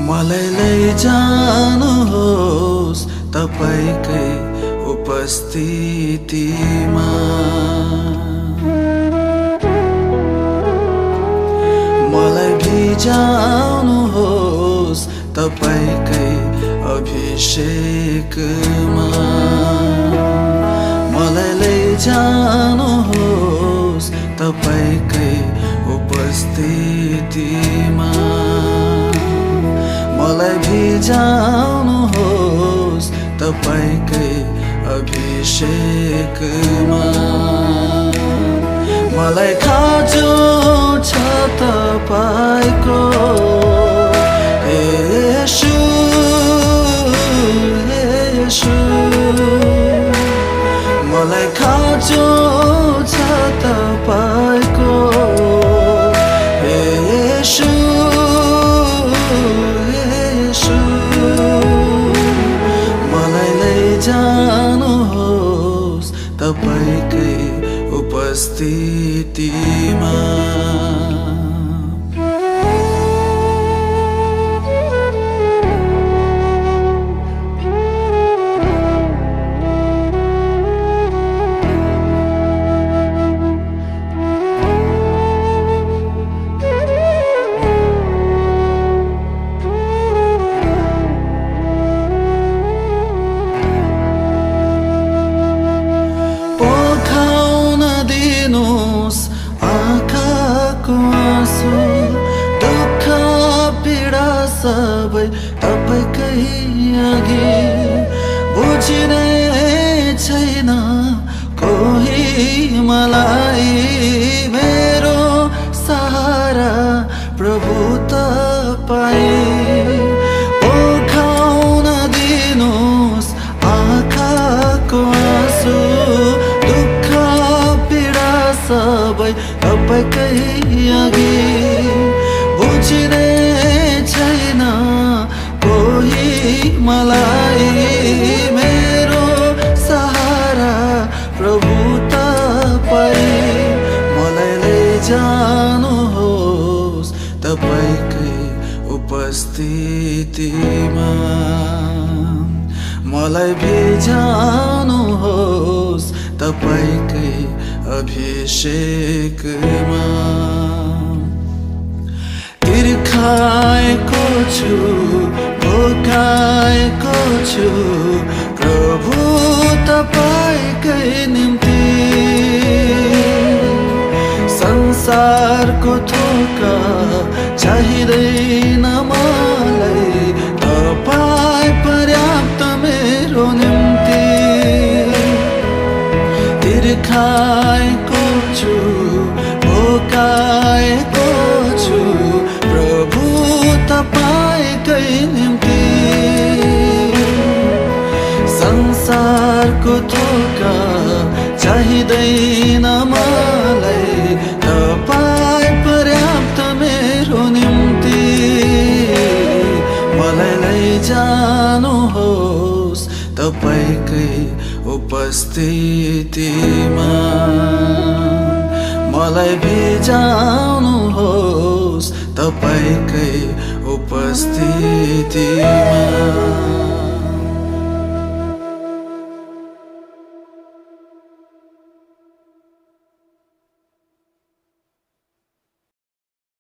मलाई लैजानुहोस् तपाईकै उपस्थितिमा। मलाई भिजाउनुहोस् तपाईकै अभिषेकमा। मलाई लैजानुहोस् तपाईकै उपस्थितिमा। मलाई भिजाउनुहोस् तपाईकै अभिषेकमा। मलाई खाँचो छ तपाईको हे येशू, हे येशू। मलाई खाँचो छ तपाईको हे येशू, हे येशू। मलाई लैजानुहोस् तपाईकै उपस्थितिमा। सबै तपाईकै अघि बुझिने छैन कोही मलाई। मेरो सहारा प्रभु तपाईँ। पोखाउन दिनुहोस् आँखाको आँसु, दुःख पीडा सबै तपाईकै अघि बुझिने छैन कोही मलाई। मेरो सहारा प्रभु तपाईँ। मलाई लैजानुहोस् तपाईकै उपस्थितिमा। मलाई भिजाउनुहोस् तपाईकै अभिषेकमा। तिर्खाएको छु, भोकाएको छु प्रभु तपाईकै निम्ति। संसारको थोका चाहिँदैन मलाई, तपाईँ पर्याप्त मेरो निम्ति। तिर्खाएको छु, भोकाएको छु प्रभु तपाईकै निम्ति। संसारको थोका चाहिँदैन मलाई, तपाईँ पर्याप्त मेरो निम्ति। मलाई लैजानुहोस् तपाईकै उपस्थितिमा। मलाई भिजाउनुहोस् तपाईकै उपस्थितिमा।